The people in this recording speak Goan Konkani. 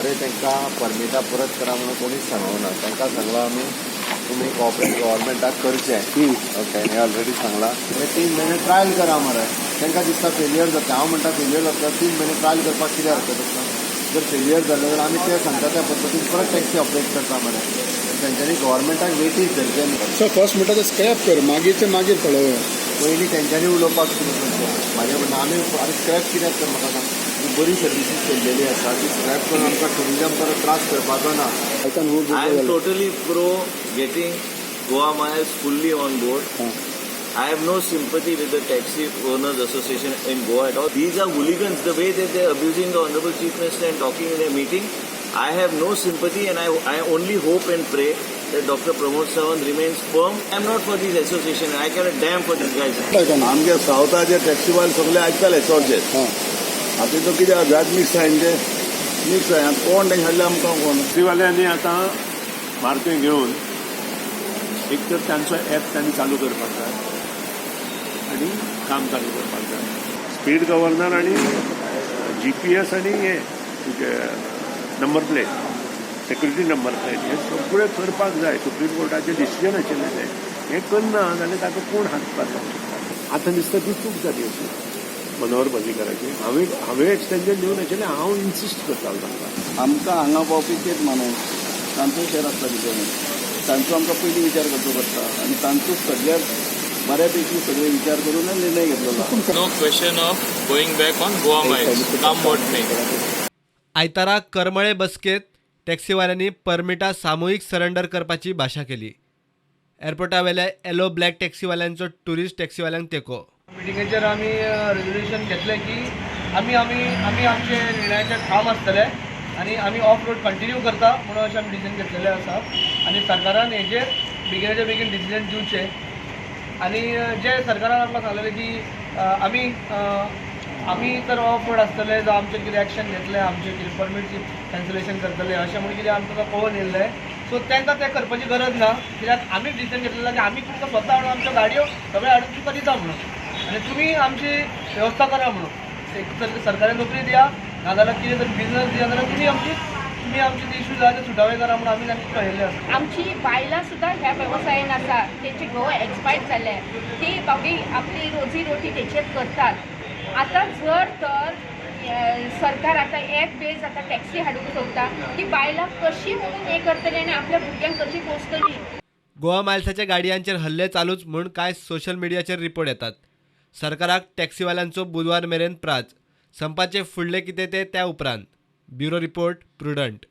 तांकां परमिटां परत करा म्हणून कोणीच सांगूंक ना. तांकां सांगलां आमी, तुमी कॉपरेट गव्हर्मेंटाक करचें. ओके, हें ऑलरेडी सांगलां. मागीर 3 म्हयने ट्रायल करा मरे. तांकां दिसता फेलियर जाता. हांव म्हणटा, फेलियर जाता, 3 म्हयने ट्रायल करपाक कितें हरकत आसा? जर फेलियर जालें जाल्यार आमी ते सांगता त्या पद्दतीन परत टॅक्सी ऑपरेट करता मरे. तेंच्यांनी गव्हर्मेंटाक वेटीज धरचें न्ही. सर, फर्स्ट म्हणटा ते स्क्रॅप कर, मागीर ते मागीर पळोवया. पयलीं तेंच्यांनी उलोवपाक सुरू करचें. म्हाजें म्हणणें, आमी आमी स्क्रॅप कित्याक तर म्हाका सांग. ही बरी सर्विसीस केल्लेली आसा, ती स्क्रॅप करून आमकां टुरिजम परत त्रास करपाचो ना. आयतान हो. I am totally pro getting Goa Miles fully on board. I have no sympathy with the Taxi Owners Association in Goa at all. These are hooligans. The way that they're abusing the Honorable Chief Minister and talking in their meeting, I have no sympathy and I only hope and pray that Dr. Pramod Sawant remains firm. I am not for this association. I care a damn for these guys. आमगे सावथाचे टॅक्सीवाले सगळे आयकताले चडशे. आतां तो कितें जात मिक्स आहाय ते मिक्स आहाय. कोण तेंचे हाडले आमकां कोण. टॅक्सीवाल्यांनी आतां मारतें घेवन एक तर तांचो ॲप तांणी चालू करपाक जाय आनी काम चालू करपाक जाय. स्पीड गव्हर्नर आनी जीपीएस आनी हे तुजे number plate, security number plate, हे सगळें करपाक जाय. सुप्रीम कोर्टाचें डिसिजन आशिल्लें तें. हें करना जाल्यार ताका कोण हात लावंक शकता? आतां दिसता ती चूक जाली अशी मनोहर पर्रीकराची. हांवें एक्सटेंशन दिवंक नाशिल्लें, हांव इन्सिस्ट करतालो तांकां. आमकां हांगा पावपी तेच माणूस, तांचो शेर आसता भितर. तांचो आमकां पयलीं विचार करचो पडटा आनी तांचो सगळ्यात बऱ्यापैकी सगळे विचार करून निर्णय घेतलेलो. No question of going back on Goa Miles, come what may. आयतारा करमळे बसकेत टॅक्सीवाल्यांनी परमिटां सामुहीक सरेंडर करपाची भाशा केली. एअरपोर्टावेल्या येलो ब्लॅक टॅक्सीवाल्यांचो ट्युरिस्ट टॅक्सीवाल्यांक तेंको. मिटिंगेचेर आमी रेजोल्युशन घेतलें की आमी आमचे निर्णयाचेर ठाम आसतले आनी आमी ऑफ रोड कंटिन्यू करता म्हणून अशें आमी डिसिजन घेतलेलें आसा. आनी सरकारान हेजेर बेगिनाच्या बेगीन डिसिजन दिवचें. आनी जे सरकारान आमकां सांगलेलें की आमी तर ऑफ रोड आसतले जावं आमचेर कितें एक्शन घेतले, आमचें कितें परमीट कॅन्सलेशन करतले अशें म्हणून कितें आमकां कळोवन येयल्लें. सो तांकां तें करपाची गरज ना, कित्याक आमी डिसिजन घेतलेलें की आमी तुमकां स्वता हाडून आमच्यो गाडयो सगळ्यो हाडून तुमकां दिता म्हणून आनी तुमी आमची वेवस्था करा म्हणून. एक तर सरकारी नोकरी दिया, नाजाल्यार कितें तरी बिजनस दिया, जाल्यार तुमी आमची ते इश्यू जाय ते सुटावे करा म्हणून आमी तांकां कळयल्लें आसा. आमची बायलां सुद्दां ह्या वेवसायान आसा. तेंचे घोव एक्सपायर्ड जाले, ती बाबडी आपली रोजी रोटी तेचेर करतात. आतां जर तर सरकार आतां एप बेज आतां टॅक्सी हाडूंक सोदता, ती बायलां कशी म्हणून हें करतली आनी आपल्या भुरग्यांक कशी पोसतली? गोवा मायल्साच्या गाडयांचेर हल्ले चालूच म्हूण कांय सोशल मिडियाचेर रिपोर्ट येतात. सरकाराक टॅक्सीवाल्यांचो बुधवार मेरेन प्राच. संपाचे फुडले कितें ते त्या उपरांत. Bureau report, Prudent.